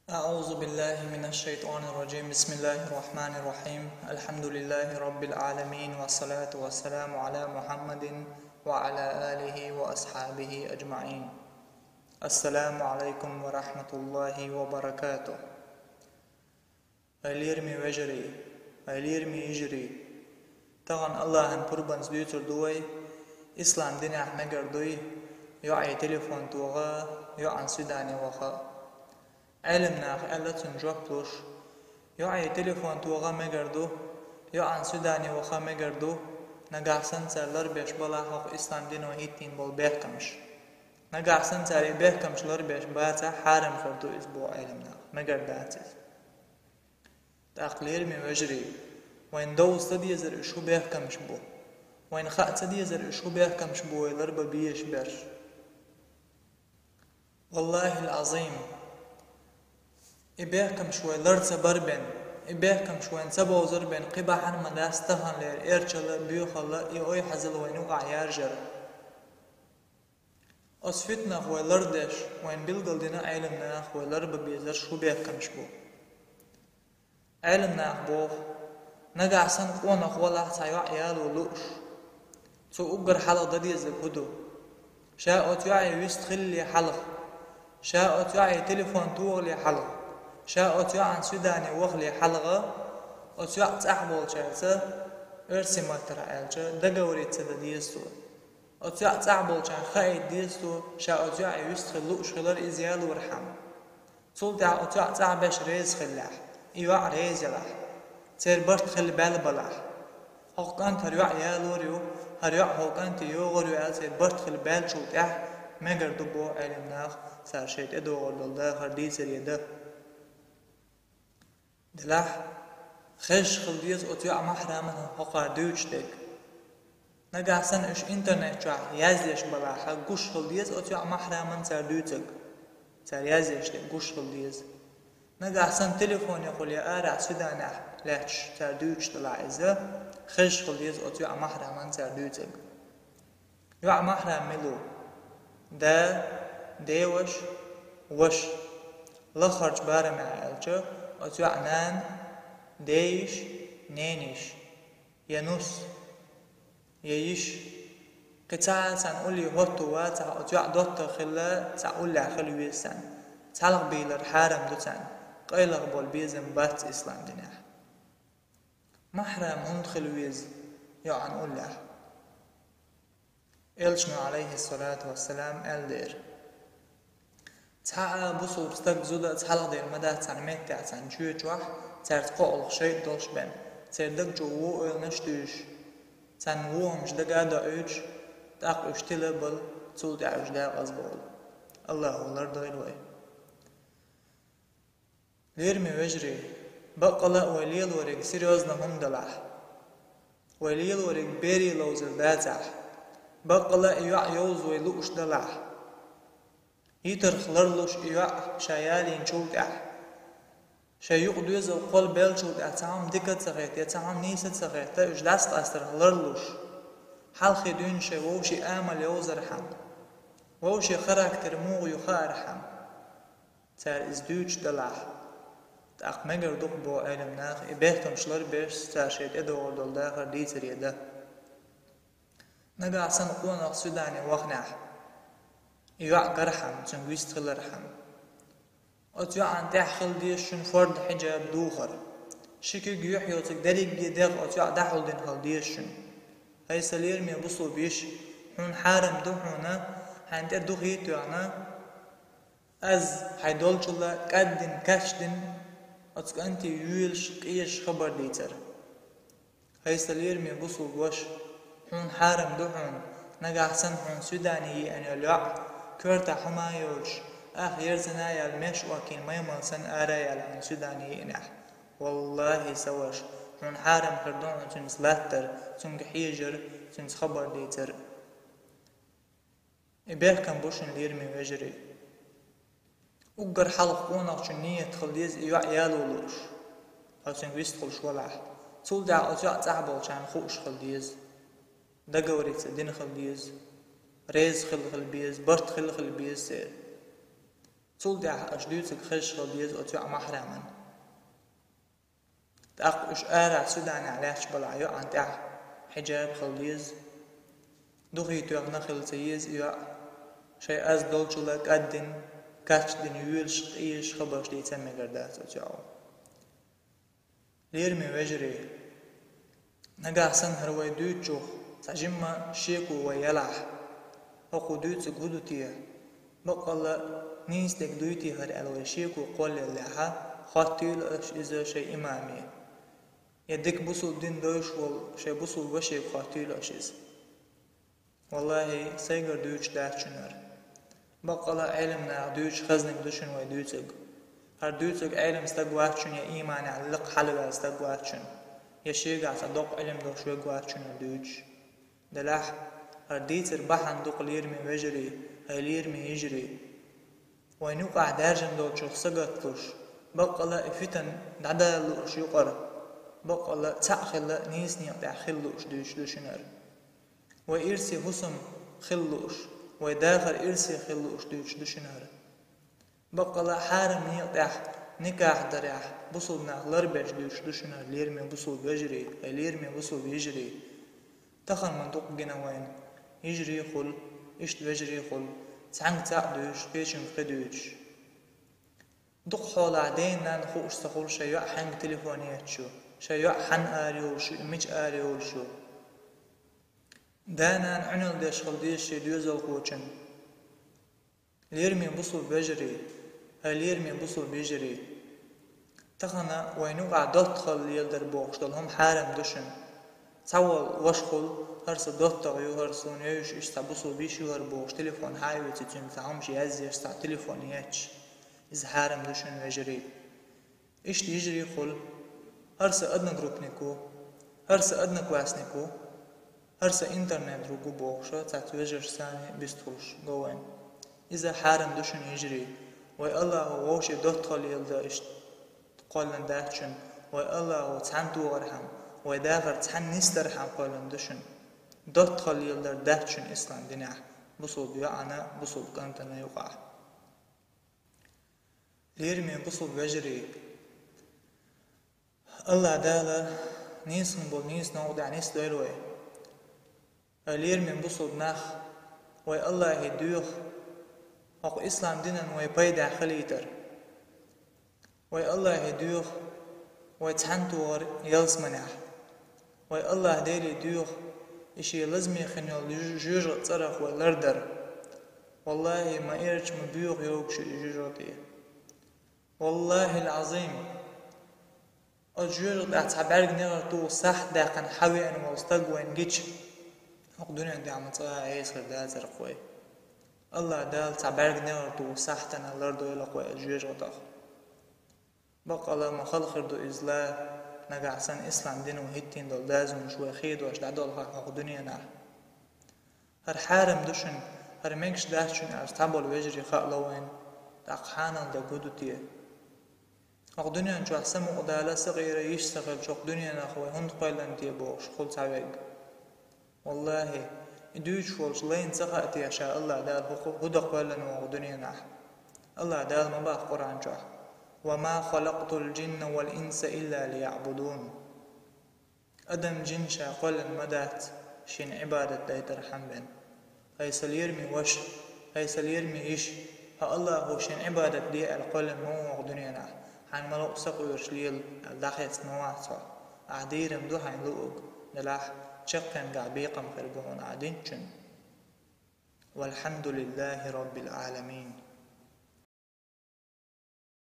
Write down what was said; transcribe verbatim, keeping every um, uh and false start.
أعوذ بالله من الشيطان الرجيم. بسم الله الرحمن الرحيم. الحمد لله رب العالمين، والصلاة والسلام على محمد وعلى آله وأصحابه أجمعين. السلام عليكم ورحمة الله وبركاته. Ай лераме вежарий, ай лераме йижарий! Тахан Аллахьан пурбанца дуьйцур ду вай, ислам динехь мегар дуй йоӀе телефон тоха, йоӀан свидане ваха. Ӏелам наха аьлла цунна жоп луш: йоӀе телефон тоха мегар ду, йоӀан свидане ваха мегар ду, нагахь санна цара ларбеш балахь хӀокху ислам дино хӀиттийна болу бехкамаш. Нагахь санна цара и бехкамаш ларбеш бацахь, хьарам хир ду иза, боху Ӏелам наха, мегар дац иза. ТӀаккха, лераме вежарий, вайн довза ца дезара уьш хӀун бехкамаш бу? Вайн хаа ца дезара уьш хӀун бехкамаш бу вай ларбан безаш берш? Валлахьил-Ӏазим, и бехкамаш вай лар ца бар бен, и бехкамаш вайна ца бовзар бен кхин бахьана ма дац таханлера эрчалла а, боьхалла а, и ойхьазалла вайна юкъахь яржар. Оцу фитнах вай лардеш, вайна билгалдина Ӏелам наха вай ларбан безарш хӀун бехкамаш бу. Ӏелам наха боху: нагахь санна къонах валахь цхьа йоӀ яло лууш, цо уггар хьалха дан дезарг хӀун ду? Ша оцу йоӀе вист хилале хьалха, ша оцу йоӀе телефон тохале хьалха, ша оцу йоӀан свидане вахале хьалха, оцу йоӀ цӀахь болчаьрца, оьрсийн маттара аьлча, договориться дан деза цо. Оцу йоӀ цӀахь болчарна хаийта деза цо, ша оцу йоӀе вист хила лууш хилар иза ялорхьама. Цул тӀаьхьа оцу йоӀ цӀахь беш реза хиллехь, и йоӀ реза елахь, церан барт хила баьлла балахь, хӀокху кӀанта хӀара йоӀ ялор ю, хӀара йоӀ хӀокху кӀанте йогӀур ю аьлла, церан барт хила баьллачул тӀаьхьа мегар ду, боху Ӏелам наха, цара шайн тӀедогӀур долу дахар дийцаре дан. Делахь, хезаш хила деза оцу йоӀан махьраман хӀокхара дуьйцуш дерг. Нагахь санна уьш интернет чохь язъеш балахь, гуш хила деза оцу йоӀан махьраман цара дуьйцург. Цара язъеш дерг гуш хила деза. Нагахь санна телефонехула я арахь свиданехь лаьтташ цара дуьйцуш делахь иза, хезаш хила деза оцу йоӀан махьраман цара дуьйцург. ЙоӀан махьрам мила ву? Да, деваш, ваша. Лаххарчу барамехь аьлча, оцу йоӀан нана, дейиш, нениш, я нус, я йиш. Кхин цхьа а царна уллехь хӀотто вацахь, оцу йоӀ доттагӀа хилла цхьа уллехь хила веза царна. Цхьалха бийлар хьарам ду царна, къайлаха болу безам бац ислам динехь. Махьрам хӀунда хила веза йоӀан уллехь? Элчано, Ӏалайхиссалату вассалам, аьлла дера: цхьа а бусулба стаг, зуда а цхьалха дер ма дац цхьана меттехь, цхьана чоь чохь, цаьрца кхоалгӀа шайтӀа долуш бен, церан даг чу вон ойланаш а туьйсуш, царна вон хӀумнаш дага а доуьйтуш, тӀаккха уьш тила а бала, цул тӀаьхьа уьш декъаза бовла. Аллахьо лардойла вай. Лераме вежарий, баккъала а вай лелориг серьёзно хӀума далахь, вай лелориг берийн ловзар дацахь, баккъала а и йоӀ йовза вай лууш далахь, йитарх ларлуш и йоӀ ша ялийначул тӀаьхьа, шайн юкъа доьзал кхолла баьллачул тӀаьхьа цхьа хӀума дика а ца хетта, я цхьа хӀума нийса а ца хетта, уьш дӀасакъастарх ларлуш, хьалххе дуьйна шайн вовшийн амал йовзархьама, вовшийн характер муха ю хаархьама, цара иза дуьйцуш далахь, тӀаккха мегар ду-кх, боху Ӏелам наха, и бехкамаш ларбеш, цара шайн тӀедогӀур долу дахар дийцаре дан. Нагахь санна къонах свидане ваханехь, и йоӀ гархьама, цуьнга вист хилархьама, оцу йоӀан тӀехь хила деза шуна фард хьиджаб духар. Ши куьг юьхь йоцург дерриге дегӀ оцу йоӀа дӀахьулдина хила деза шуна. ХӀай сан лераме бусулба йиша, хьуна хьарам ду хьуна, хьайна тӀе духийта а тоьхна, аз хьайн долчул а кӀаддина, кечдина, оцу кӀанте йоьлуш, къежаш хабар дийцар. ХӀай сан лераме бусулба ваша, хьуна хьарам ду хьуна, нагахь санна хьуна свидане еана йолу йоӀ, коьртахь хӀума а йоцуш, ах ерзина а яьлла, меш а оккхийна маймал санна ара а яьлла хьуна свидане еанехь. Валлахьи, сан ваша, хьуна хьарам хир ду хьуна цуьнца латтар, цуьнга хьежар, цуьнца хабар дийцар. И бехкам бу шуна, лераме вежарий. Уггар хьалха къонахчун нийят хила деза и йоӀ яло лууш, хьо цуьнга вист хуьлуш валахь. Цул тӀаьхьа оцу йоӀа цӀахь болчарна хууш хила деза, договориться дина хила деза, реза хила хила беза, барт хила хила беза церан. Цул тӀаьхьа аша дуьйцург хезаш хила деза оцу йоӀа маьхьараман. ТӀаккха уьш арахь суьданехь лаьтташ балахь йоӀана тӀехь хьиджаб хила деза. Духе тоьхна хила ца еза и йоӀ. Шайн аз долчул а кӀаддина, кач дина, йоьлуш, къежаш хабарш дийца мегар дац оцу йоӀо. Лераме вежарий, нагахь санна хӀара вай дуьйцучух цхьа жимма шеко вай ялахь, хӀокхо дуьйцург хӀун ду те? Баккъалла нийса дерг дуй те хӀара аьлла вай шеко кхоллаяллехьа, хоттийла аша иза шайн имаме. Я дика бусулба дин довзуш волу шайн бусулба вашега хоттийла аша иза. Валлахьи, сайгара дуьйцуш дац шуна хӀара. Баккъалла а Ӏелам наха дуьйцуш хезнарг ду шуна вай дуьйцург. ХӀара дуьйцург Ӏелам стаг вац шуна я ийманехь лакха хьалаваьлла стаг вац шуна, я шегахь цхьа доккха Ӏилма долуш верг вац шуна хӀара дуьйцуш. Делахь, хӀара дийцар бахьана ду-кх, лераме вежарий, хӀай лераме йижарий. Вайна юкъахь даьржина долчух сагатлуш, баккъалла а и фитан дӀадала лууш юкъара, баккъалла а цхьаъ хилла а нийса некъа тӀехь хила лууш дуьйцуш ду шуна хӀара. Вай ирсе хӀусам хила лууш, вай дахар ирсе хила лууш дуьйцуш ду шуна хӀара. Баккъалла а хьарам некъа тӀехь никахь дарехь бусулба нах ларбеш дуьйцуш ду шуна хӀара, лераме бусулба вежарий, хӀай лераме бусулба йижарий. Тахана ма дукха гина вайна, йижарий хуьлу, иштта вежарий хуьлу, цхьаьнга цхьаъ дуьйцуш, кхечуьнга кхин дуьйцуш. Дукха хьолахь ден-нанна хууш ца хуьлу шайн йоӀ хьаьнга телефон етташ ю, шайн йоӀ хьанна арайолуш ю, мича арайолуш ю. Да-нана Ӏуьналла деш хила деза шен доьзалхочун. Лераме бусулба вежарий, хӀай лераме бусулба йижарий. Тахана вайна юкъахь доттагӀалла леладар бохуш долу хӀума хьарам ду шуна. Цхьаволу ваша хуьлу, хӀара сан доттагӀа ю, хӀара суна евзаш иштта цхьа бусулба йиша ю хӀара бохуш, телефон хьа а оьций, цуьнга цхьа хӀумаш язъеш, цхьа телефон етташ. Иза хьарам ду шуна, вежарий. Иштта йижарий хуьлу, хӀара сан одногруппник ву, хӀара сан одноклассник ву, хӀара сан интернет-друг ву бохуш, цхьацца вежаршца санна бистхуьлуш го вайна. Иза хьарам ду шуна, йижарий. Вай Аллахо вовшийн доттагӀалла леладар иштта кхоьллина дац шуна, вай Аллахо цхьаьна тохархьама, вай дахар цхьаьна нисдархьама кхоьллина ду шуна. ДоттагӀалла леладар дац шуна ислам динехь бусулба йоӀана, бусулба кӀантана юкъахь. Лераме бусулба вежарий, Аллах Дала нийсхо болу нийса новкъа тӀехь нисдойла вай. Ай, лераме бусулба нах, вай Аллахе доьху хӀокху ислам динан вай пайдехь хилийтар. Вай Аллахе доьху вай цхьаьнатохар ялсаманехь. Вай Аллах Деле доьху и шен лазаме хин йолу жоьжа-, жоьжахатин цӀарах вай лардар. Валлахи, ма эрча, ма боьха йогуш ю и жоьжахати. Валлахил-Ӏазим! Оцу жоьжахатехь цхьа бӀаьрг негӀар туху сахьт даьккхина хьавеана волу стаг вайна гича, хӀокху дуьнен тӀехь ма цкъа а Ӏеса хир дацара-кх вай. Аллах Дала цхьа бӀаьрг негӀар туху сахьтана лардойла-кх вай оцу жоьжахатех. Баккъала ма хала хир ду иза ла, нагахь санна ислам дино хӀиттийна долу дозанаш вай хедош дӀадолхахь хӀокху дуьненахь. ХӀара хьарам ду шуна, хӀара мегаш дац шуна аьлла цхьаболу вежарий хаало вайна, тӀаккха хьанал дерг хӀун ду те? ХӀокху дуьнен чохь самукъадала, сакъера йиш ца хилча, хӀокху дуьненах вай хӀунда кхоьллина те бохуш, хуьлу цхьаверг. Валлахи, и дуьйцуш волчу лайна ца хаьа те ша Аллах Дала хӀу-, хӀу-, хӀун дан кхоьллина ву хӀокху дуьненахь? Аллах Дала ма боху Къуръан чохь: «Ва ма халакътул джинна вал инса илла лияъбудун». Адам, жин ша кхоьллина ма дац, шена Ӏибадат дайтархьама бен. ХӀай сан лераме ваша, хӀай сан лераме йиша, хьо Аллахо шена Ӏибадат де аьлла кхоьллина ма ву хӀокху дуьненахь, хьайна ма-луъу сакъоьруш лела аьлла дӀахецна ма вац хьо. Ахь дийриг ду хьайна луург, делахь чаккхенгахь бекхам хир бу хьуна ахь динчун. Валхьамдулиллахи Роббил Ӏаламин.